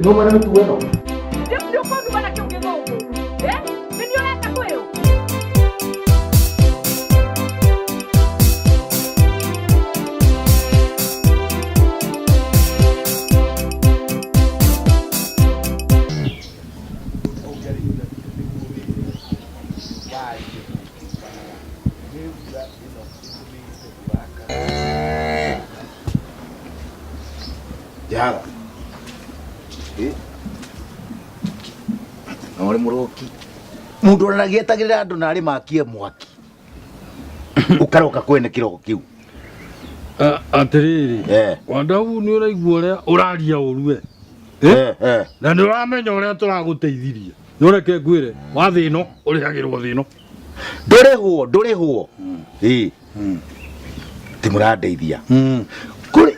No mwana mĩtugo ĩno. Nĩ ũkũnduma na kĩu gĩthũngũ. Eh? Nĩ niĩ ũreka kwĩrwo? Njaga. Eh? No ũrĩ mũrũki. Mũndũ onanagia etagĩrĩra andũ na arĩ makie mwaki. Ũkaroka kwene kĩroko kĩu. Atĩrĩrĩ, Eh. Wandau, nĩ ũraigua ũrĩa ũraria ũru we? Eh, eh. Na nĩ ũramenya ũrĩa tũragũteithirie. Nĩ ũreke ngwĩre, wa thĩno ũrĩhagĩrwo thĩno. Ndũrĩhwo, ndũrĩhwo. Ĩ. Ti mũrandeithia. Kũrĩ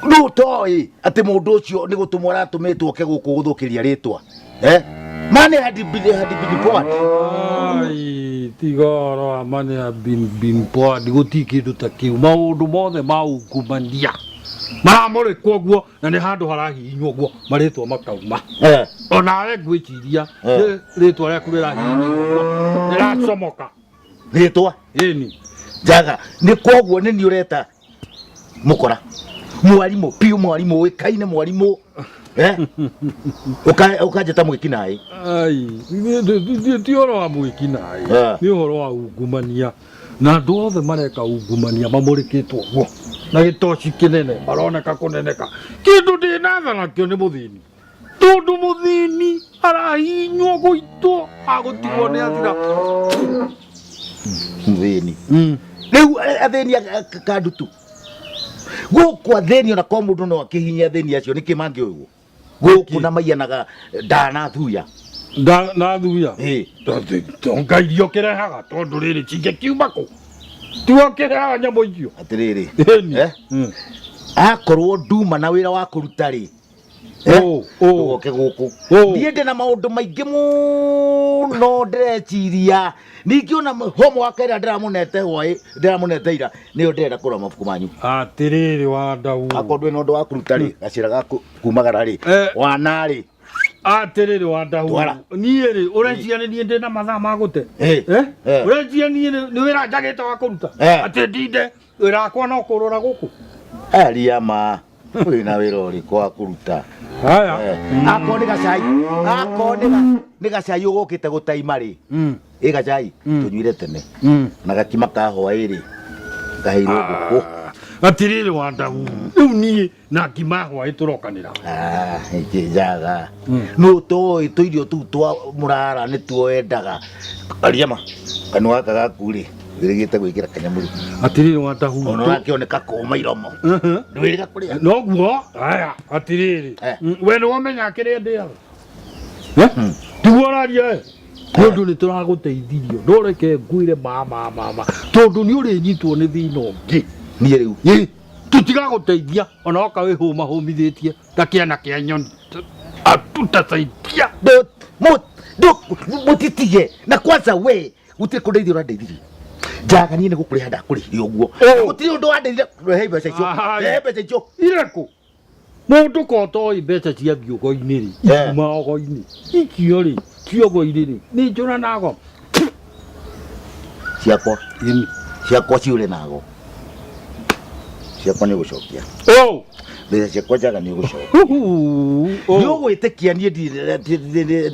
rĩu toĩ atĩ mũndũ ũcio nĩ gũtũmwo aratũmĩtwo oke gũkũ gũthũkĩria rĩtwa. Eh? Money had been poured. Ai, tiga ũhoro wa money have been poured, gũtirĩ kĩndũ ta kĩu. Maũndũ mothe ma ungumania maramũrĩkwo ũguo, na nĩ handũ harahihinywo ũguo marĩtwa makauma. Onawe ngwĩciria nĩ rĩtwa rĩaku rĩrahihinywo ũguo, rĩracomoka. Rĩtwa? Ĩni. Njaga, nĩ koguo nĩ niĩ ũreta mũkora. Mwarimũ, piũ mwarimũ, ũĩkaine mwarimũ. Eh? Ũkanjĩta mwĩkinaĩ. Ai, ti ũhoro wa mwĩkinaĩ. Nĩ ũhoro wa ungumania, na andũ othe mareka ungumania mamũrĩkĩtwo ũguo na gĩtoci kĩnene, maroneka kũneneka. Kĩndũ ndĩnatha nakĩo nĩ mũthĩni, tondũ mũthĩni arahinywo gũitwo agũtigwo nĩ athira. Mũthĩni. Rĩu athĩni kandutu. Gũkũ athĩni ona korwo mũndũ no akĩhinyia athĩni acio nĩkĩ mangĩũywo? Gũkũ na maiyanaga nda na thuya. Nda na thuya? Tonga irio kĩrehaga, tondũ rĩrĩ cingĩkiuma kũ? Tiwe ũkĩrehaga nyamũ icio. Atĩrĩrĩ. Eh? Akorwo nduma na wĩra wa kũruta rĩ, ndũgoke gũkũ. Niĩ ndĩ na maũndũ maingĩ mũno ndĩreciria. Ningĩ ona homework ĩrĩa ndĩramũnete hwaĩ, ndĩramũnete ira, nĩyo ndĩrenda kũrora mabuku manyu. Atĩrĩrĩ Wandau. Akorwo ndũrĩ na ũndũ wa kũruta rĩ, gacĩra ga kumagara rĩ, wana rĩ. Atĩrĩrĩ Wandau. Twara. Niĩ rĩ, ũreciria nĩ niĩ ndĩ na mathaa ma gũte? Eh. Eh? Eh. Ũreciria niĩ nĩ wĩra njagĩte wa kũruta? Eh. Atĩ ndinde wĩra wakwa no kũrũra gũkũ? Aria ma, wĩna wĩra ũrĩkũ wa kũruta? Haya. Akorwo nĩ gacai, akorwo nĩ gacai ũgũkĩte gũtaima rĩ, ĩ gacai tũnyuire tene na gakima ka hwaĩ rĩ, kaheirwo ngũkũ. Atĩrĩrĩ Wandau, rĩu niĩ na ngima hwaĩ tũrokanĩra. Ah, ĩkĩ njaga nũ toĩ tũirio tũu twa mũrara nĩtuo wendaga. Aria ma, kanua gaka gaku rĩ, wĩrĩgĩte gwĩkĩra kanyamũ rĩ. Atĩrĩrĩ Wandau, Ona ũrakĩoneka kũma iromo. Ndwĩrĩga kũrĩa. Noguo. Haya, atĩrĩrĩ, we nĩ wamenya kĩrĩa ndĩaga? Tiguo ũraria ĩ? Nĩ ũndũ nĩ tũragũteithirio, ndũreke ngwĩre ma ma ma ma, tondũ nĩ ũrĩnyitwo nĩ thĩna ũngĩ. Niĩ rĩu? Ĩ, tũtigagũteithia ona oka wĩhũma hũmithĩtie ta kĩana kĩa nyoni, atutasaidia. Mũtitige na kwanza we gũtirĩ kũndeithia ũrandeithirie. Njaga, niĩ nĩ gũkũrĩha ndakũrĩhire ũguo. Gũtirĩ ũndũ wandeithire. Rehe mbeca icio. Rehe mbeca icio. Irĩkũ? Mũndũ ko toĩ mbeca cia thiũgo-inĩ rĩ, ikuma ogo-inĩ icio rĩ, ciogo-inĩ rĩ, nĩ njũra nago. Ciakwa ciakwa ciũre nago, ciakwa nĩ ũgũcokia. Mbeca ciakwa, njaga, nĩ ũgũcokia. Nĩ ũgwĩtĩkia niĩ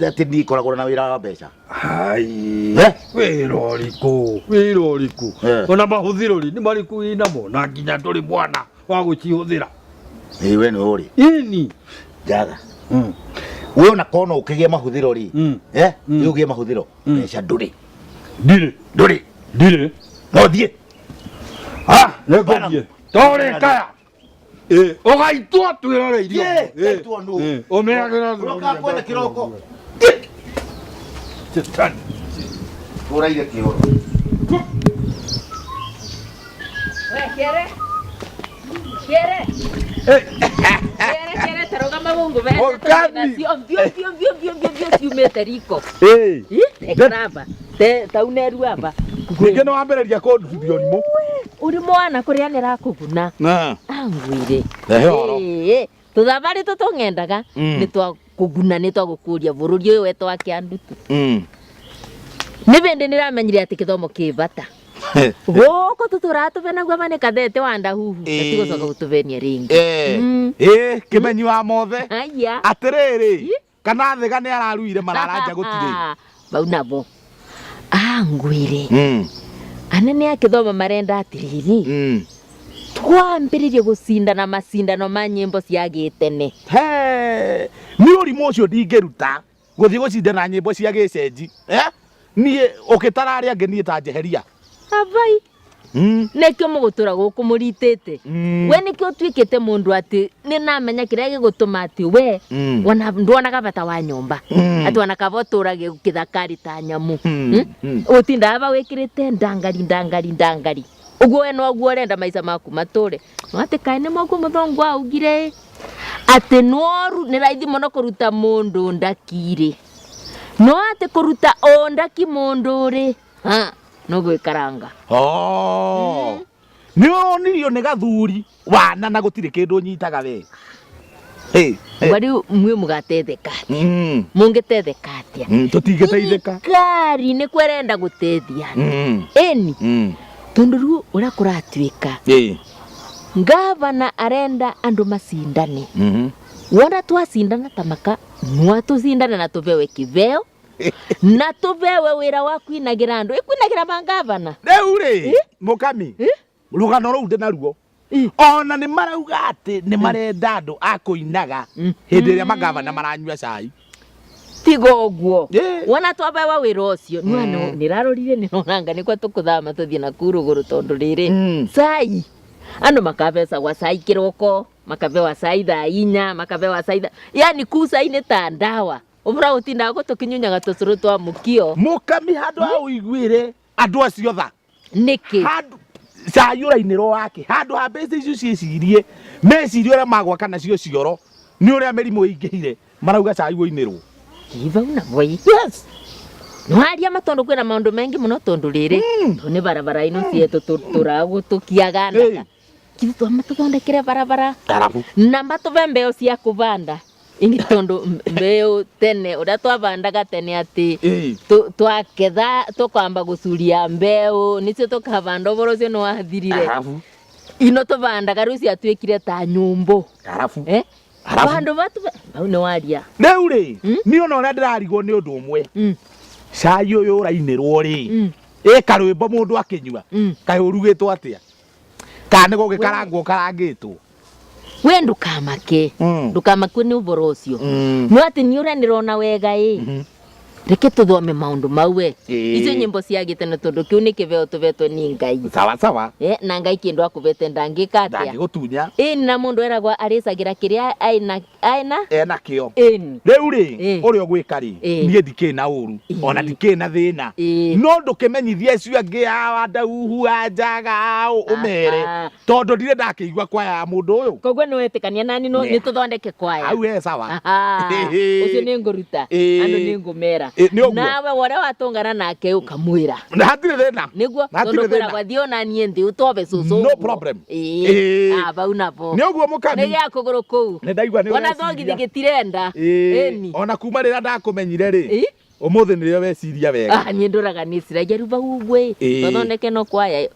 atĩ niĩ ngoragwo na wĩra wa mbeca? Hai, wĩra ũrĩkũ? Wĩra ũrĩkũ? Ona mahũthĩro rĩ, nĩ marĩkũ wĩnamo na nginya ndũrĩ mwana wa gũcihũthĩra? Ĩ, we nĩ ũrĩ. Ini. Njaga, we ona korwo no ũkĩgĩe mahũthĩro rĩ, eh, nĩ ũgĩe mahũthĩro, mbeca ndũrĩ. Ndirĩ. Ndũrĩ. Ndirĩ. No thiĩ. Ah, nĩngũthiĩ tũrĩ kaya. Ĩ, ũgaitwo twĩroreirio. Thiĩ, ngaitwo nũ? Ũmeagĩra. Ũroka kwene kĩroko. Shetani. Ũraire kĩoro. We, kĩere. Kĩere. Kĩere, kĩere, ta rũgama gũkũ mbeca Mũkami. nacio mbio mbio mbio mbio mbio mbio ciumĩte riko. Ĩĩ. Ĩ, ekaramba. Te tauneru amba. Ningĩ nĩ wambĩrĩria kũndutithia ũrimũ. Ũrĩ mwana kũrĩa nĩ rakũguna. Na. Angwire. Rehe ũhoro. Ĩĩ, tũthabarĩ tũtũng'endaga nĩ twa Gũkũguna nĩ twagũkũria bũrũri ũyũ wetwa Kĩandutu. Nĩ bĩndĩ nĩramenyire atĩ kĩthomo kĩ bata. Gũkũ tũtũraga tũbenagua ma nĩ kathete wa ndahuhu. Gatigũcoka gũtũbenia rĩngĩ. Ĩ kĩmenyi wa mothe. Aya. Atĩrĩrĩ, kana thĩga nĩ araruire mararanja gũtirĩ. Bau nabo. Angwĩre. Anene a kĩthomo marenda atĩrĩrĩ. Twambĩrĩrie gũcindana macindano ma nyĩmbo cia gĩtene. He, nĩ ũrimũ ũcio ndingĩruta gũthiĩ gũcindana nyĩmbo cia gĩcenji. Eh? Niĩ ũkĩtara arĩa angĩ niĩ ta njeheria. Abai. Nĩkĩo mũgũtũra gũkũ mũritĩte. We nĩkĩo ũtuĩkĩte mũndũ atĩ nĩnamenya kĩrĩa gĩgũtũma atĩ we ona ndwonaga bata wa nyũmba. Atĩ ona kaba ũtũrage kĩthakari ta nyamũ. Ũtindaga ba wĩkĩrĩte ndangari ndangari ndangari. Ũguo we noguo ũrenda maica maku matũre. No atĩ kaĩ nĩ moguo mũthũngũ augire atĩ noru nĩ raithi mũno kũruta mũndũ ndaki-rĩ. No atĩ kũruta ũ ndaki mũndũ rĩ, ha, no gwĩkaranga. Oh. Nĩ ũronirio nĩ gathuri wana na gũtirĩ kĩndũ ũnyitaga we. Hey, hey. Ũguo rĩu mwĩ mũgatetheka atĩa? Mũngĩtetheka atĩa? Tũtingĩteithĩka. Thirikari nĩ kwerenda gũteithia andũ. Ĩni. Tondũ rĩu ũrĩa kũratuĩka, ngavana arenda andũ macindane. Wona twacindana ta maka, no tũcindane na tũbewe kĩbeo, na tũbewe wĩra wa kwinagĩra andũ. Ĩkwinagĩra mangavana. Rĩu rĩ, mũkami, rũgano rũu ndĩ naruo. Ona nĩ marauga atĩ nĩ marenda andũ a kũinaga hĩndĩ ĩrĩa mangavana maranyua cai. Tiga ũguo. Wona twabewa wĩra ũcio, nĩrarorire nĩronanga nĩkwa tũkũthama tũthiĩ na kuu rũgũrũ tondũ rĩrĩ, cai. Andũ makabecagwa cai kĩroko, makabewa cai thaa inya, makabewa cai thaa, yani kuu cai nĩ ta ndawa. Ũbura gũtindaga gũtũkinyunyaga tũcũrũ twa mũkio. Mũkami handũ ha ũiguĩre andũ acio tha. Nĩkĩ? Handũ cai ũrainĩrwo wake, handũ ha mbeca icio ciĩcirie, mecirie ũrĩa magwaka nacio cioro, nĩ ũrĩa mĩrimũ ĩingĩhire, marauga cai ũinĩrwo. Kiva una voi. Yes. Nwaria matondũ kwĩna maũndũ maingĩ mũno tondũ rĩrĩ, tondũ nĩ barabara ino cietũ tũragũtũkiaga ndaka. Kithu twamatũthondekere barabara. Arabu. Na matũbe mbeo cia kũbanda. Ingi tondũ mbeo tene ũrĩa twabandaga tene atĩ twaketha tũkamba gũcuria mbeo nĩcio tũkabanda ũboro ũcio nĩ wathirire. Arabu. Ino tũbandaga rĩu ciatuĩkire ta nyũmbũ. Arabu. Arabu. Bandũ batũbe hau nĩ waria. Rĩu rĩ, niĩ ona ũrĩa ndĩrarigwo nĩ ũndũ ũmwe. Cai ũyũ ũrainĩrwo rĩ, ĩ karwĩmbo mũndũ akĩnyua, kaĩ ũrugĩtwo atĩa? Kana nĩ gũgĩkarangwo ũkarangĩtwo? We ndũkamake. Ndũkamakue nĩ ũboro ũcio. No atĩ niĩ ũrĩa ndĩrona wega ĩ, reke tũthome maũndũ mau we. Icio nyĩmbo cia gĩtene tondũ kĩu nĩ kĩbeo tũbetwo nĩ Ngai. Sawa sawa. Na Ngai kĩndũ akũbete ndangĩka atĩa? Ndangĩgũtunya. Ĩ na mũndũ eragwo arĩcagĩra kĩrĩa aina aina ena kĩo. Ĩni. Rĩu rĩ, ũrĩa ũgwĩka rĩ, niĩ ndikĩrĩ na ũru, ona ndikĩrĩ na thĩna. No ndũkĩmenyithie acio angĩ a Wandauhu, a Njaga, ũmere, tondũ ndirĩ ndakĩigua kwaya ya mũndũ ũyũ. Koguo nĩ wetĩkania nani no nĩ tũthondeke kwaya. Hau he sawa. Ũcio nĩ ngũruta. Andũ nĩ ngũmera. Nĩ ũguo. Nawe ũrĩa watũngana nake ũkamwĩra. Na hatirĩ thĩna. Nĩguo, Hatirĩ tondũ thĩna. kwĩragwo thiĩ ona niĩ nthĩ ũtobe cũcũ No ũguo. problem. Bau napo. Nĩ ũguo mũkami. Nĩ gĩa kũgũrũ kũu. Nĩ ndaigua nĩ Ona ũreciria. thogithi gĩtirenda. Ĩni. Ona kuma rĩrĩa ndakũmenyire rĩ, ũmũthĩ nĩrĩo weciria wega. Niĩ ndũraga nĩciragia rĩu bau ũguo ĩ. Tũthondeke no kwaya.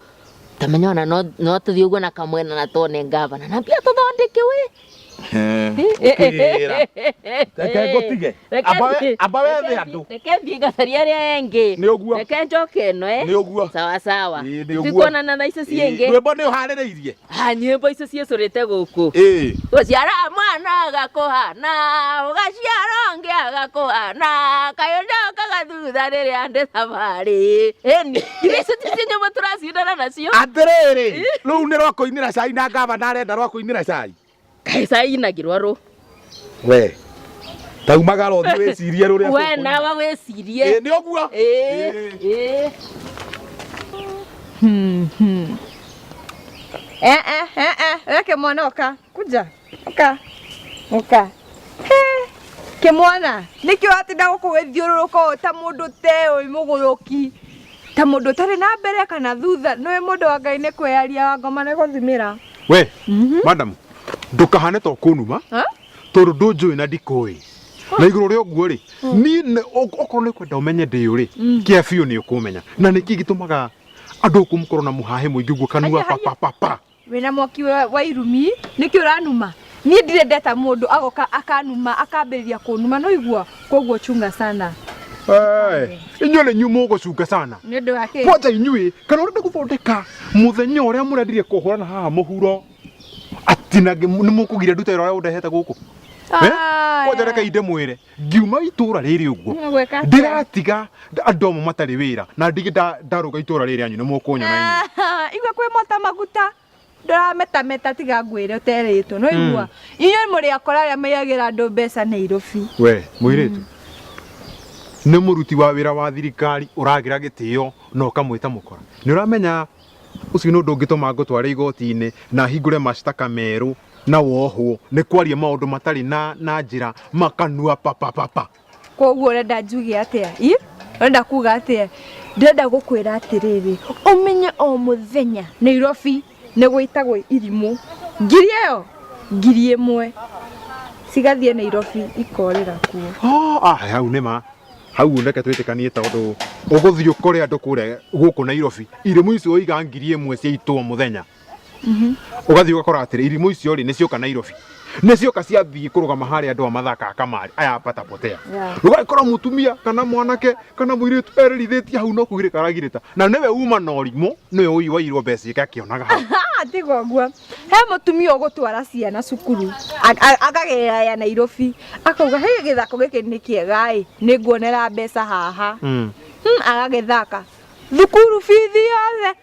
Tamenya ona no tũthiĩ ũguo na kamwena na tuone ngavana. Na pia tũthondeke we. Ũkĩra. Reke ngũtige. Amba wethe andũ. Reke thiĩ ngacarie arĩa engĩ. Nĩ ũguo. Reke njoke ĩno Nĩ ũguo. Sawa sawa. Nĩ ũguo. Tikuonana thaa icio ciĩngĩ. Rwĩmbo nĩ ũharĩrĩirie? Nyĩmbo icio ciĩcũrĩte gũkũ. Gũciara mwana agakũhana, ũgaciara ũngĩ agakũhana, kaĩ ũnjokaga thutha rĩrĩa ndĩ thabarĩ. Ĩni, iria icio ticio nyĩmbo tũracindana nacio. Atĩrĩrĩ, rũu nĩ rwa kũinĩra cai na ngavana arenda rwa kũinĩra cai. Kaĩ cai inagĩrwo rũ? We, taumagara ũthiĩ wĩcirie rũrĩa We tũkũina. nawe wĩcirie. Nĩ ũguo. Weke mwana oka. Kuja. Oka. Oka. He. Kĩmwana, nĩkĩ ũratinda gũkũ gĩthiũrũrũka ũũ ta mũndũ ũteũĩ mũgũrũki? Ta mũndũ ũtarĩ na mbere kana thutha? Nĩũĩ mũndũ wa Ngai nĩ kwĩyaria wa ngoma nĩ gũthimĩra. We, madam, ndũkahane ta ũkũnuma, tondũ ndũnjũĩ na ndikũĩ. Na igũrũ rĩa ũguo rĩ, niĩ okorwo nĩ kwenda ũmenye ndĩ ũ rĩ, kĩa biũ nĩ ũkũmenya. Na nĩkĩ gĩtũmaga andũ gũkũ mũkorwo na mũhahĩ mũingĩ ũguo kanua Haya, pa pa pa pa. Wĩna mwaki wa irumi nĩkĩ ũranuma? Niĩ ndirĩ ndeta mũndũ agoka akanuma akambĩrĩria kũnuma no igua koguo chunga sana. Eh, inyuĩ nĩ inyuĩ mũgũcunga sana. Nĩ ũndũ wa kĩ? Kwanja inyuĩ kana ũrenda gũthondeka mũthenya ũrĩa mũrendirie kũhũrana haha mũhuro atĩ na nĩ mũkũgiria ndute wĩra ũrĩa ũndehete gũkũ. Eh? Kwanja reke ndĩmwĩre ngiuma itũra rĩrĩ ũguo Ũgwĩka atĩa? ndĩratiga andũ amwe matarĩ wĩra na ndigĩ ndarũga itũra rĩrĩ rĩanyu nĩ mũkũnyona inyuĩ. Igua kwĩ mota maguta ndũrametameta tiga ngwĩre ũterĩtwo no igua inyuĩ mũrĩ akora arĩa maiyagĩra andũ mbeca Nairobi. We mũirĩtu nĩ mũruti wa wĩra wa thirikari ũragĩra gĩtĩo na ũkamwĩta mũkora. Nĩ ũramenya ũcio nĩ ũndũ ũngĩtũma ngũtware igoti-inĩ na hingũre mashtaka merũ na wohwo nĩ kwaria maũndũ matarĩ na njĩra makanua papapapa. Koguo ũrenda njuge atĩa? Ĩ? Ũrenda kuga atĩa? Ndĩrenda gũkwĩra atĩrĩrĩ, ũmenye o mũthenya Nairobi nĩ gwĩtagwo irimũ. Ngiri ĩyo 1000 cigathiĩ Nairobi ikorĩra kuo. Oh, ah, hau nĩ ma hau reke twĩtĩkanie tondũ ũgũthiĩ ũkore andũ kũrĩa gũkũ Nairobi irimũ icio ũiga 1000 ciaitwo mũthenya. Ũgathiĩ ũgakora atĩrĩ irimũ icio rĩ nĩ cioka Nairobi nĩ cioka ciathiĩ kũrũgama harĩa andũ a mathakaga kamarĩ aya patapotea. Ũgakora mũtumia kana mwanake kana mũirĩtu erĩrithĩtie hau no kũgirĩka aragirĩta na nĩwe uma na ũrimũ nĩwe ũi wairwo mbeca ike akĩonaga hau. Tiga ũguo he mũtumia ũgũtwara ciana cukuru akagerera ya Nairobi akauga hĩ gĩthako gĩkĩ nĩ kĩega ĩ nĩ nguonera mbeca haha. Agagĩthaka thukuru bithi yothe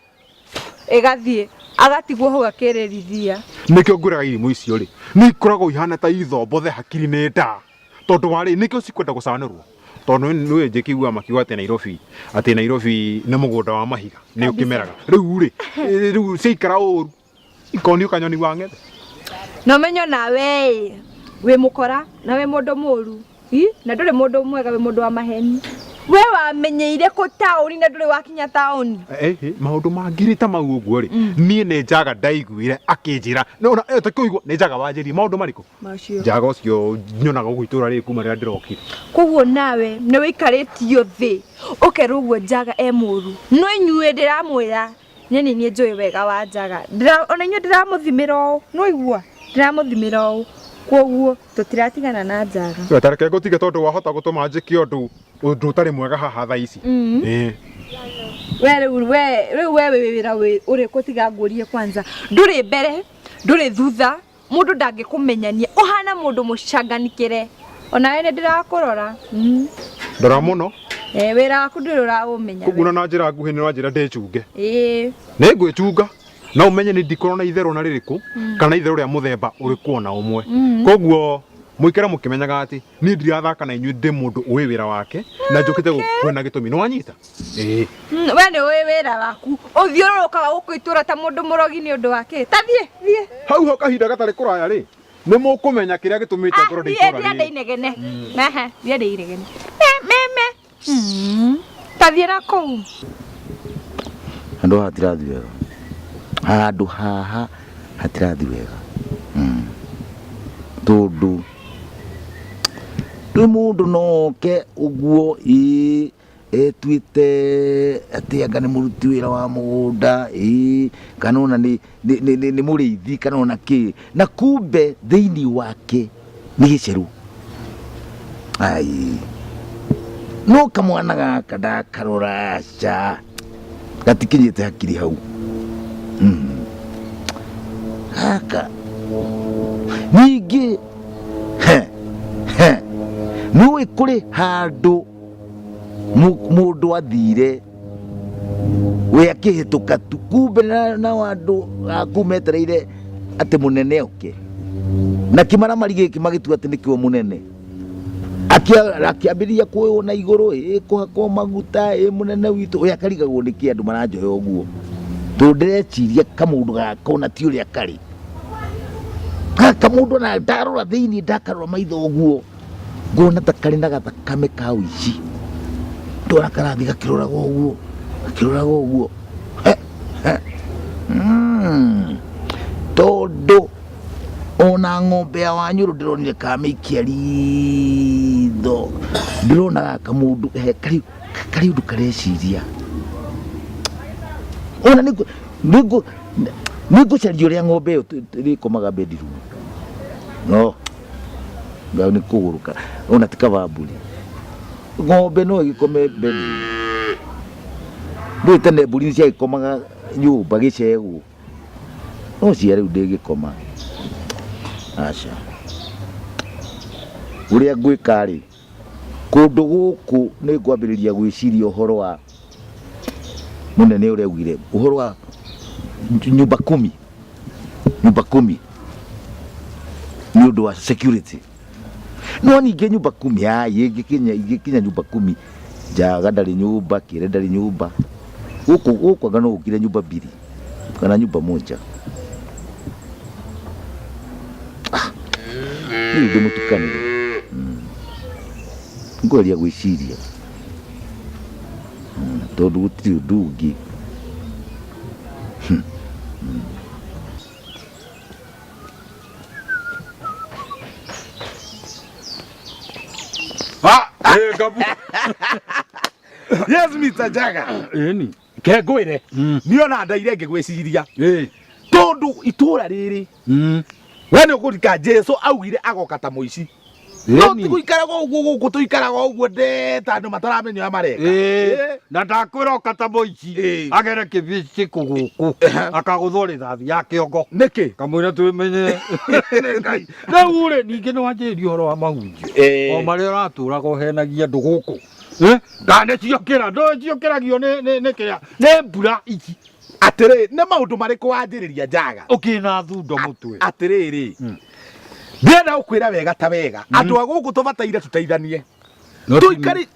ĩgathiĩ agatigwo hau akĩrĩrithia. Nĩkĩo ngwĩraga irimũ icio rĩ nĩ ikoragwo ihana ta ithombothe hakiri nĩ nda tondũ warĩ nĩkĩo cikwenda gũcanũrwo tondũ nĩ njĩkĩigua makiuga atĩ Nairobi atĩ Nairobi nĩ mũgũnda wa mahiga nĩ ũkĩmeraga rĩu rĩ rĩu ciaikara ũru ikonio kanyoni wa ng'ethe. Na ũmenye nawe ĩ wĩ mũkora na wĩ mũndũ mũru na ndũrĩ mũndũ mwega wĩ mũndũ wa maheni. We wamenyeire kũ taũni na ndũrĩ wakinya taũni? Maũndũ ma ngiri ta mau ũguo rĩ niĩ nĩ njaga ndaiguire akĩnjĩra tũkĩigua nĩ njaga wanjĩrie maũndũ marĩkũ njaga ũcio nyonaga gũkũ itũra rĩrĩ kuma rĩrĩa ndĩrokire. Koguo nawe nĩ wĩikarĩtio thĩ ũkerwo ũguo njaga e mũru no inyuĩ ndĩramwĩra niĩ nĩ niĩ njũĩ wega wa njaga ona inyuĩ ndĩramũthimĩra ũũ no igua ndĩramũthimĩra ũũ koguo tũtiratigana na njaga. Ta reke ngũtige tondũ wahota gũtũma njĩke ũndũ ũndũ ũtarĩ mwega haha thaa ici. We rĩu we rĩu we wĩ wĩra ũrĩkũ tiga ngũrie kwanza ndũrĩ mbere ndũrĩ thutha mũndũ ndangĩkũmenyania ũhana mũndũ mũcanganikĩre onawe nĩ ndĩrakũrora. Ndora mũno. Wĩra waku ndũrĩ ũraũmenya. Koguo na njĩra nguhĩ nĩ ũranjĩra ndĩchunge. Nĩ ngwĩchunga na ũmenye nĩ ndikorwo na itherũ na rĩrĩkũ kana itherũ rĩa mũthemba ũrĩkũ ona ũmwe. Koguo mũikare mũkĩmenyaga atĩ niĩ ndirathaka na inyuĩ ndĩ mũndũ ũĩ wĩra wake na njũkĩte gũkũ na gĩtũmi. Nĩ wanyita? We nĩ ũĩ wĩra waku ũthiũrũrũkaga gũkũ itũra ta mũndũ mũrogi nĩ ũndũ wa kĩ? Ta thiĩ thiĩ. Hau ho kahinda gatarĩ kũraya rĩ nĩ mũkũmenya kĩrĩa gĩtũmĩte ngorwo ndĩ itũra rĩrĩ. Thiĩ inegene. Ehe, thiĩ ndĩ inegene. Me me. Ta thiĩ na kũu. Handũ haha hatirathiĩ wega. Handũ haha hatirathiĩ wega. Tondũ rĩu mũndũ no oke ũguo ĩĩ etuĩte atĩ anga nĩ mũruti wĩra wa mũgũnda ĩĩ kana ona nĩ mũrĩithi kana ona kĩ na kumbe thĩinĩ wake nĩ gĩcerũ. Ai no kamwana gaka ndakarora aca gatikinyĩte hakiri hau. Gaka ningĩ nĩũĩ kũrĩ handũ mũndũ athire we akĩhĩtũka tu kumbe na andũ aku metereire atĩ mũnene oke na kĩmaramari gĩkĩ magĩtua atĩ nĩkĩo mũnene akĩambĩrĩria kuoywo na igũrũ ĩ kũhakwo maguta ĩ mũnene witũ we akarigagwo nĩkĩ andũ maranjoya ũguo tondũ ndĩreciria kamũndũ gaka ona ti ũrĩa karĩ gaka mũndũ ona ndarora thĩinĩ ndakarora maitho ũguo ngona ta karĩ na gathakame ka ũici ndona karathiĩ gakĩroraga ũguo gakĩroraga ũguo tondũ Ona ng'ombe ya Wanyũrũ ndĩronire kamĩikia ritho. Ndĩrona gaka mũndũ he karĩ karĩ ũndũ kareciria. Ona nĩ nĩ nĩngũcaria ũrĩa ng'ombe ĩyo ĩrĩkomaga bedroom. No ngau nĩ kũgũrũka ona ti kaba mbũri. Ng'ombe no ĩgĩkome bedroom. Ndũĩ tene mbũri nĩ ciagĩkomaga nyũmba gĩcegũ. No cia rĩu ndĩgĩkoma. Aca. Ũrĩa ngwĩka rĩ, kũndũ gũkũ nĩ ngwambĩrĩria gwĩciria ũhoro wa mũnene ũrĩa augire, ũhoro wa nyumba kumi, nyumba kumi nĩ ũndũ wa security. No ningĩ nyumba kumi, ai, ĩngĩkinya ingĩkinya nyumba kumi, Njaga ndarĩ nyũmba, Kĩre ndarĩ nyũmba. Gũkũ gũkũ anga no gũkire nyumba mbiri kana nyumba moja. Ah, nĩ ũndũ mũtukanĩre. Ngũgeria gwĩciria tondũ gũtirĩ ũndũ ũngĩ. Ah, eh, Gabu. Yes, Mr. Jaga. Ĩni. Ke ngwĩre. Niĩ ona ndaire ngĩgwĩciria. Ĩ. Tondũ itũra rĩrĩ we nĩ ũkũrika Jesu augire agoka ta mũici. No ti gũikaraga ũguo gũkũ tũikaraga ũguo ndee ta andũ mataramenya ũrĩa mareka. Ĩĩ. Na ndakwĩra oka ta mũici Ĩĩ. agere kĩbicikũ gũkũ akagũthwo rĩthathi ya kĩongo Nĩkĩ? kamwĩra twĩmenye Ngai. rĩu rĩ ningĩ nĩ wanjĩrĩria ũhoro wa mahunjio Ĩĩ. o marĩa ũratũraga ũhenagia andũ gũkũ Eh, kana nĩciokĩra ndũĩ ciokĩragio nĩ nĩ- nĩ kĩrĩa nĩ mbura ici Atĩrĩ, nĩ maũndũ marĩkũ wanjĩrĩria Njaga? Ũkĩna thundo mũtwe. Atĩrĩrĩ, ndĩrenda gũkwĩra wega ta wega, andũ a gũkũ tũbataire tũteithanie. Tũikari,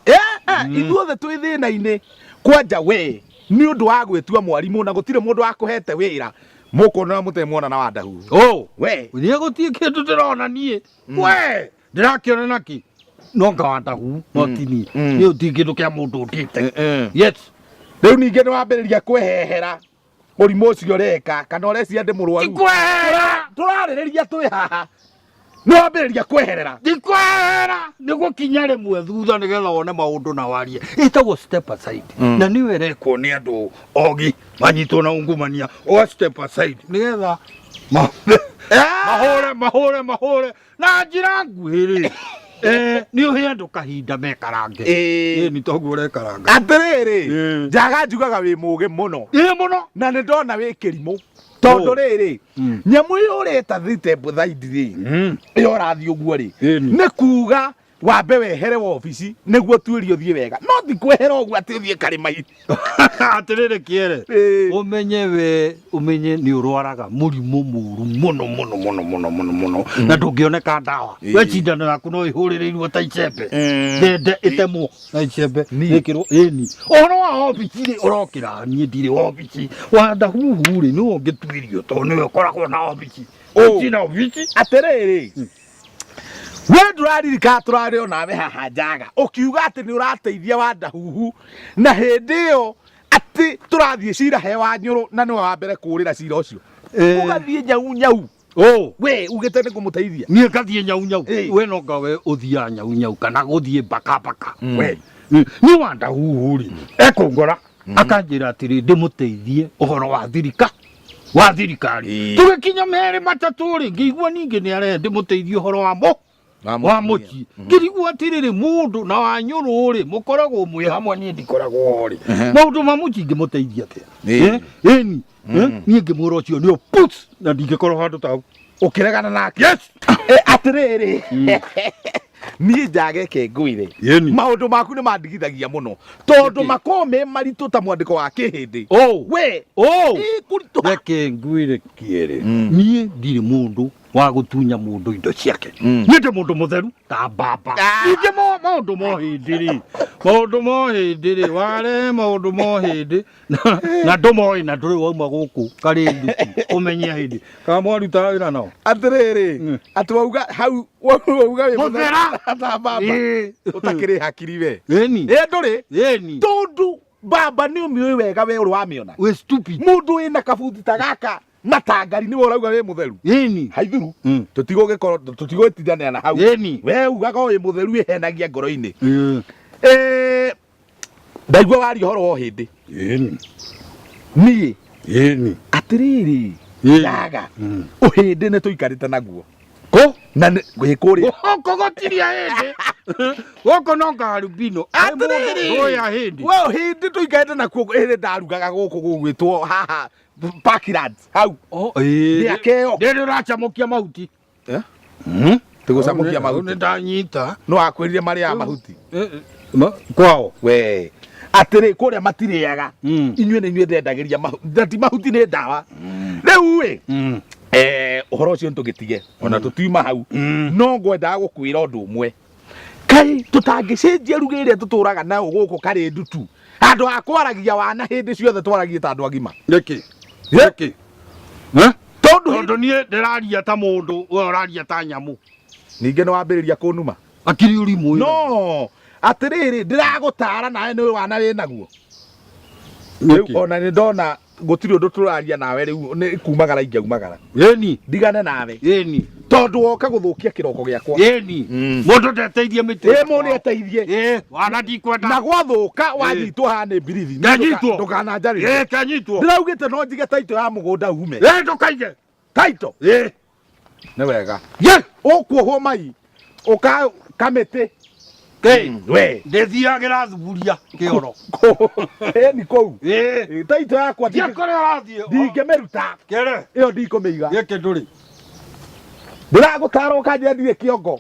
ithuothe twĩ thĩna-inĩ. Kwanja we, nĩ ũndũ wa gwĩtua mwarimũ na gũtirĩ mũndũ wakũhete wĩra, mũkona mũtarĩ muona na Wandahuhu. Oh. We. Niĩ gũtirĩ kĩndũ ndĩrona niĩ. We. Ndĩrakĩona nakĩ? No ngawandahu, no ti niĩ. Niĩ gũtirĩ kĩndũ kĩa mũndũ ũndĩte. Yes. Rĩu ningĩ nĩ wambĩrĩria kwĩhehera mũrimũ ũcio ũreka kana ũreciria ndĩ mũrwaru. Ndikwehera. Tũrarĩrĩria twĩ haha. Nĩ wambĩrĩria kweherera. Ndikwehera. Nĩ gũkinya rĩmwe thutha nĩgetha wone maũndũ na warie. Ĩtagwo step aside. Na nĩyo ĩrekwo nĩ andũ ogĩ manyitwo na ungumania. Ũga step aside nĩgetha mahũre mahũre mahũre na njĩra nguhĩ rĩ eh, nĩ ũhe andũ kahinda mekarange Ĩĩ. Ĩĩ, nĩ toguo ũrekaranga Atĩrĩrĩ, Ĩĩ. Njaga njugaga wĩ mũgĩ mũno. Ĩĩ mũno. Na nĩ ndona wĩ kĩrimũ. Tondũ Oh. rĩrĩ, nyamũ ĩyo ũreta thite thaidi rĩ, ĩyo ũrathiĩ ũguo rĩ, Ĩni. nĩ kuga wambe wehere wobici nĩguo tuĩrie ũthiĩ wega. No ti kwehera ũguo atĩ ũthiĩ karĩma-inĩ. Atĩrĩrĩ kĩere, Ĩĩ. ũmenye we ũmenye nĩ ũrwaraga mũrimũ mũru mũno mũno mũno mũno mũno mũno na ndũngĩoneka ndawa. We cindano yaku no ĩhũrĩrĩirwo ta icembe ndende ĩtemwo na icembe ĩkĩrwo ĩni. Ũhoro wa obici rĩ ũrokĩra niĩ ndirĩ obici Wandahuhu rĩ nĩwe ũngĩtuĩrio tondũ nĩwe ũkoragwo na obici. Ũ. Ndirĩ na obici. Atĩrĩrĩ, we ndũraririkana tũrarĩ o nawe haha Njaga ũkiuga atĩ nĩ ũrateithia Wandahuhu na hĩndĩ ĩyo atĩ tũrathiĩ cira he Wanyũrũ na nĩwe wa mbere kũũrĩra cira ũcio. Ũgathiĩ nyau nyau. Ũ. We ugĩte nĩ ngũmũteithia. Niĩ ngathiĩ nyau nyau. Ĩĩ. We no ngawe ũthiaga nyau nyau kana gũthiĩ mbaka mbaka. We. Niĩ Wandahuhu rĩ ekũngora akanjĩra atĩrĩ ndĩmũteithie ũhoro wa thirika wa thirikari. Tũgĩkinya merĩ matatũ rĩ ngĩigua ningĩ nĩ arehe ndĩmũteithie ũhoro wa mũ wa mũciĩ ngĩrigwo atĩrĩrĩ mũndũ na wanyũrũ rĩ mũkoragwo mwĩ hamwe niĩ ndikoragwo ho rĩ maũndũ ma mũciĩ ingĩmũteithia atĩa? Ĩni niĩ ngĩmwĩra ũcio nĩ put na ndingĩkorwo handũ ta hau. Ũkĩregana nake? Yes. Atĩrĩrĩ, niĩ njage ke ngwĩre Ĩni. maũndũ maku nĩ mandigithagia mũno tondũ Nĩkĩ? makoragwo me maritũ ta mwandĩko wa kĩhĩndĩ. Oh. We. Oh. Ĩ, kũritũha. Reke ngwĩre kĩerĩ niĩ ndirĩ mũndũ wa gũtunya mũndũ indo ciake. Niĩ ndĩ mũndũ mũtheru ta mbamba. Ningĩ maũndũ mo hĩndĩ rĩ maũndũ mo hĩndĩ rĩ warehe maũndũ mo hĩndĩ na ndũmoĩ na ndũrĩ wauma gũkũ karĩ nduku ũmenye hĩndĩ kana mwarutaga wĩra nao. Atĩrĩrĩ, atĩ wauga hau wauga wĩ Mũthera. ta mbamba. Ĩĩ. Ũtakĩrĩ hakiri we. Ĩni. Ĩ ndũrĩ. Matangari nĩwe ũrauga wĩ mũtheru. Ĩni. Haithuru. Tũtigũgĩkorwo tũtigũtindanĩra na hau. Ĩni. We ugaga wĩ mũtheru wĩhenagia ngoro-inĩ. Eh, ndaigua waria ũhoro wa ũhĩndĩ. Ĩni. Niĩ Ĩni. atĩrĩrĩ Ĩni. ndaga ũhĩndĩ nĩ tũikarĩte naguo. Kũ? Na nĩ gwĩ kũrĩa. Gũkũ gũtirĩ ahĩndĩ. Gũkũ no ngarubino. Atĩrĩrĩ. Ndũĩ ahĩndĩ. We ũhĩndĩ tũikarĩte nakuo hĩndĩ ndarugaga gũkũ gũgwĩtwo haha Parklands hau. Oh, ĩĩ. Mĩaka ĩyo. Ndĩrĩ ũracamũkia mahuti. Eh? Tũgũcamũkia mahuti. Nĩ ndanyita. No akwĩrire marĩaga mahuti. Kwao. We. Atĩrĩ kũrĩa matirĩaga. Inyuĩ nĩ inyuĩ ndendagĩria mahuti. Na ti mahuti nĩ ndawa. Rĩu ĩ. Eh, ũhoro ũcio nĩ tũgĩtige. Ona tũtiuma hau. No ngwendaga gũkwĩra ũndũ ũmwe. Kai tũtangĩcenjia ruga ĩrĩa tũtũraga nayo gũkũ karĩ ndutu. Handũ ha kwaragia wana hĩndĩ ciothe twaragie ta andũ agima. Nĩkĩ? Nĩkĩ? Eh? Tondũ Tondũ niĩ ndĩraria ta mũndũ, we ũraria ta nyamũ. Ningĩ nĩ wambĩrĩria kũnuma. Akiri ũrimũ. No, atĩrĩrĩ ndĩragũtara nawe nĩ wana wĩ naguo. Rĩu ona nĩ ndona gũtirĩ ũndũ tũraria nawe rĩu nĩ kumagara ingĩaumagara. Ĩni. Ndigane nawe. Ĩni. Tondũ woka gũthũkia kĩroko gĩakwa. Ĩni. Mũndũ ndeteithie mĩtĩ. Ĩ mũndũ nĩeteithie. Ĩ, wana ndikwenda. Na gwathũka wanyitwo haha nĩ mbirithi. Ndanyitwo. Ndũkananjarĩrie. Ĩ, kanyitwo. Ndĩraugĩte no njige taito ya mũgũnda ume. Ĩ, ndũkaige. Taito. Ĩ. Nĩ wega. Ye. Ũkuohwo mai. Ũka kamĩtĩ. Kĩ. We. Ndĩthiagĩra thuburia kĩoro. Ĩni kũu. Ĩ. Taito yakwa Thiĩ kũrĩa ũrathiĩ. ndingĩmĩruta. Kĩre. Ĩyo ndikũmĩiga. Gĩkĩ ndũrĩ. Ndĩragũtara ũkanjĩra ndirĩ kĩongo.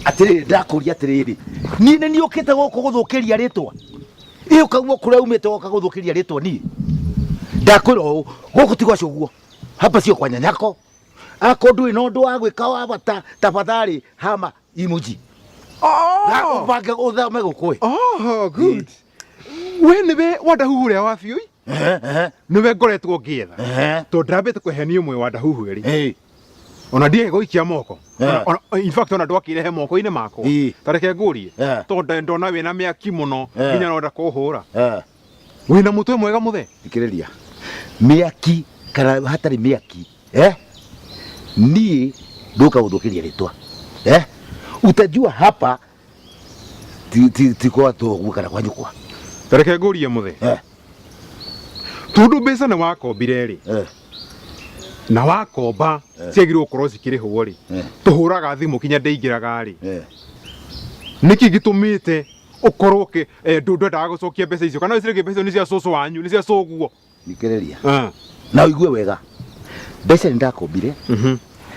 Atĩrĩrĩ ndakũria atĩrĩrĩ niĩ nĩ niĩ ũkĩte gũkũ gũthũkĩria rĩtwa ĩ ũkauma kũrĩa umĩte woka gũthũkĩria rĩtwa niĩ ndakwĩra ũũ gũkũ ti gwa cũguo hapa sio kwa nyanyako akorwo ndũrĩ na ũndũ wa gwĩka wa bata tafadhali hama imuji Na ũbange ũthame gũkũ ĩ Oh, good. We nĩwe Wandahuhu ũrĩa wa biũ nĩwe ngoretwo ngĩetha tondũ ndambĩte kũhenia ũmwe Wandahuhu erĩ ona ndiaĩ gũikia moko in fact ona ndwakĩrehe moko-inĩ makwa ta reke ngũrie tondũ ndona wĩna mĩaki mũno nginya nonda kũhũra wĩna mũtwe mwega mũthe thikĩrĩria mĩaki kana hatarĩ mĩaki eh? Niĩ ndũka gũthũkĩria rĩtwa eh? Utajua hapa ti, ti, ti kwa thoguo kana kwa nyũkwa. Ta reke ngũrie mũthe eh. Tondũ mbeca nĩ wakombire rĩ eh. Na wakomba eh. Ciagĩrĩirwo gũkorwo cikĩrĩhwo rĩ eh. Tũhũraga thimũ kinya ndĩingĩraga rĩ eh. Nĩkĩ gĩtũmĩte ũkorwo ndwendaga gũcokia mbeca icio kana wĩciragia mbeca icio nĩ cia cũcũ wanyu nĩ cia cũguo? Thikĩrĩria na ũigue wega mbeca nĩ ndakombire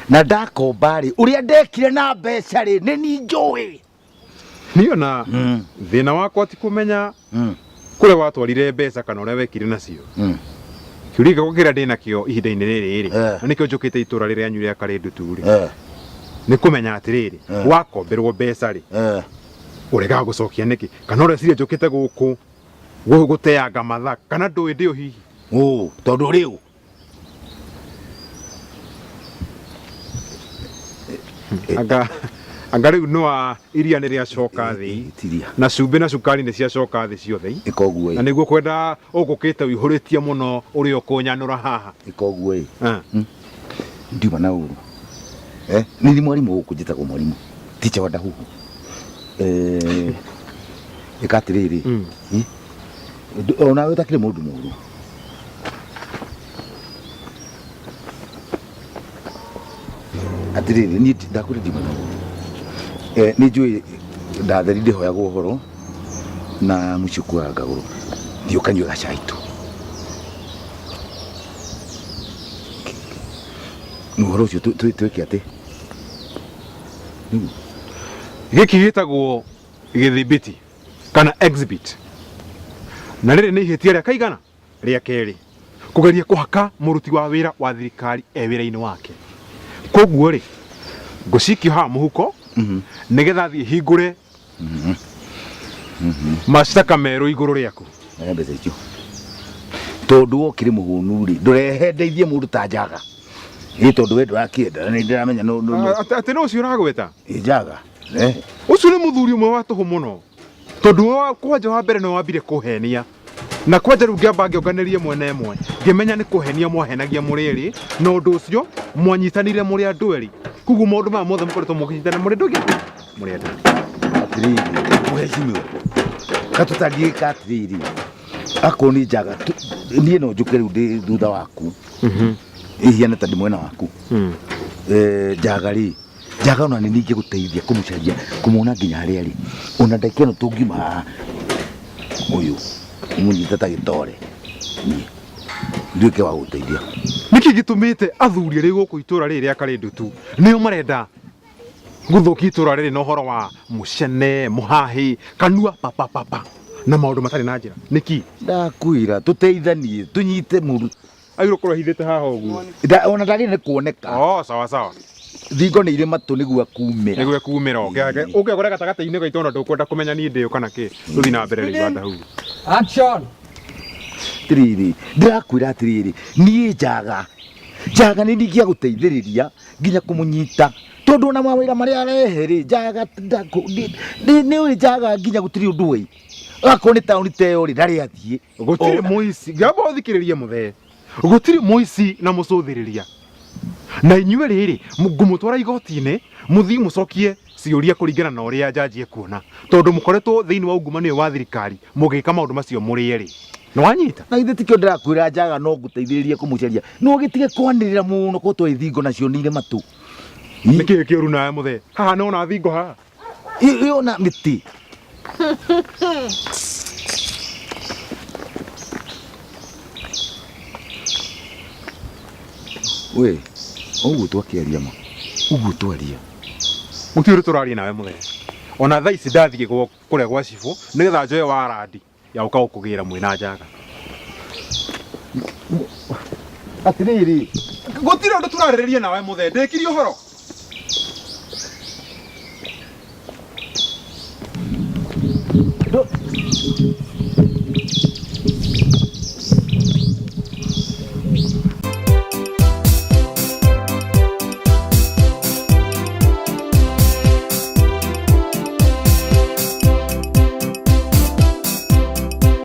na ndakomba rĩ ũrĩa ndekire na mbeca rĩ nĩ ni njũĩ. Niĩ ona thĩna wakwa ti kũmenya kũrĩa watwarire mbeca kana ũrĩa wekire nacio. Kĩũria gĩakwa kĩrĩa ndĩ nakĩo ihinda-inĩ rĩrĩ rĩ na nĩkĩo njũkĩte itũra rĩrĩ rĩanyu rĩa Karĩndutu rĩ nĩ kũmenya atĩrĩrĩ wakomberwo mbeca rĩ ũregaga gũcokia nĩkĩ kana ũreciria njũkĩte gũkũ gũteanga mathaa kana ndũĩ ndĩo hihi? Ũ tondũ rĩu anga anga rĩu nĩ wa iria nĩ rĩacoka thĩ na cumbĩ na cukari nĩ ciacoka thĩ ciothe ĩka ũguo na nĩguo kwenda ũgũkĩte ũihũrĩtie mũno ũrĩa ũkũnyanũra haha ĩka ũguo ĩ ndiuma na ũru eh nĩ mwarimũ gũkũ njĩtagwo mwarimũ ticha wa Ndahuhu eh ĩka atĩrĩrĩ onawe ũtakĩrĩ mũndũ mũru atĩrĩrĩ niĩ ndakwĩra ndiuma na ũru eh nĩ njũĩ ndatheri ndĩhoyagwo ũhoro na mũciĩ ũkuaga ngagũrũ thiĩ ũkanyue gacai tu ũhoro ũcio twĩke atĩ Gĩkĩ gĩtagwo gĩthibiti kana exhibit na rĩrĩ nĩ ihĩtia rĩa kaigana rĩa kerĩ kũgeria kũhaka mũruti wa wĩra wa thirikari e wĩra-inĩ wake koguo rĩ ngũcikio haha mũhuko nĩgetha thiĩ hingũre mashtaka merũ igũrũ rĩaku. Oya mbeca icio tondũ wokire mũhũnu rĩ ndũrehe ndeithie mũndũ ta njaga ĩ tondũ we ndũrakĩenda na nĩ ndĩramenya no no Atĩ nĩ ũcio ũragweta ĩ njaga. Eh. Ũcio nĩ mũthuri ũmwe wa tũhũ mũno. Tondũ wa kwanja wa mbere nĩ wambire kũhenia. Na kwanja rĩu ngĩamba ngĩonganĩria mwena ĩmwe. Ngĩmenya nĩ kũhenia mwahenagia mũrĩ erĩ na ũndũ ũcio mwanyitanire mũrĩ andũ erĩ. Koguo maũndũ maya mothe mũkoretwo mũkĩnyitana mũrĩ ndũgĩ mũrĩ andũ erĩ. Atĩrĩrĩ, mũhecimiwa, katũtangĩka atĩrĩrĩ, akorwo nĩ njaga, niĩ no njũke rĩu ndĩ thutha waku. Ihiane ta ndĩ mwena waku. Njaga rĩ, njaga ona nĩ ningĩ gũteithia kũmũcaria, kũmuona nginya harĩa arĩ. Ona ndagĩka ĩno tũngiuma haha, ũyũ mũnyite ta gĩtore, niĩ nduĩke wa gũteithia. Nĩkĩ gĩtũmĩte athuri arĩa gũkũ itũra rĩrĩ rĩa Karĩndutu nĩo marenda gũthũkia itũra rĩrĩ na ũhoro wa mũcene, mũhahĩ, kanua papapapa na maũndũ matarĩ na njĩra? Nĩkĩ? Ndakwĩra tũteithanie, tũnyite mũndũ. Agĩrĩirwo gũkorwo ehithĩte haha ũguo. Ona ndagĩrĩire nĩ kuoneka. Oh, sawa sawa. Thingo nĩ irĩ matũ nĩguo akumĩra. Nĩguo akumĩra. Ũngĩakora gatagatĩ-inĩ gaitũ ona ndũkwenda kũmenya niĩ ndĩ ũ kana kĩ. Tũthiĩ na mbere rĩu Wandahuru. Action! Atĩrĩrĩ, ndĩrakwĩra atĩrĩrĩ, niĩ njaga. Njaga nĩ ndingĩagũteithĩrĩria nginya kũmũnyita. Tondũ ona mawĩra marĩa arehe rĩ, njaga nĩ ũĩ njaga nginya gũtirĩ ũndũ ũĩ. Akorwo nĩ taũni ta ĩyo rĩ, ndarĩ athiĩ. Gũtirĩ mũici, ngĩamba ũthikĩrĩrie mũthee. Gũtirĩ mũici na mũcũthĩrĩria. Na inyuĩ rĩrĩ, ngũmũtwara igoti-inĩ, mũthiĩ mũcokie ciũria kũringana na ũrĩa njanji ekuona. Tondũ mũkoretwo thĩinĩ wa ungumania ũyũ wa thirikari, mũgĩka maũndũ macio mũrĩ erĩ. Nĩ wanyita? Na githĩ tikĩo ndĩrakwĩra njaga no ngũteithĩrĩrie kũmũcaria. No ũgĩtige kwanĩrĩra mũno korwo tũĩ thingo nacio nĩ irĩ matũ. Nĩ kĩĩ kĩũru nawe mũthee? Haha nĩ wona thingo haha? Ĩyo na mĩtĩ. We, ũguo twakĩaria ma. Ũguo twaria. Gũtirĩ ũndũ tũraria nawe mũthee. Ona thaa ici ndathiĩ kũrĩa gwa cibũ nĩgetha njoe warandi ya gũka gũkũgĩra mwĩna njaga. Atĩrĩrĩ. Gũtirĩ ũndũ tũrarĩrĩria nawe mũthee. Ndĩkirie ũhoro.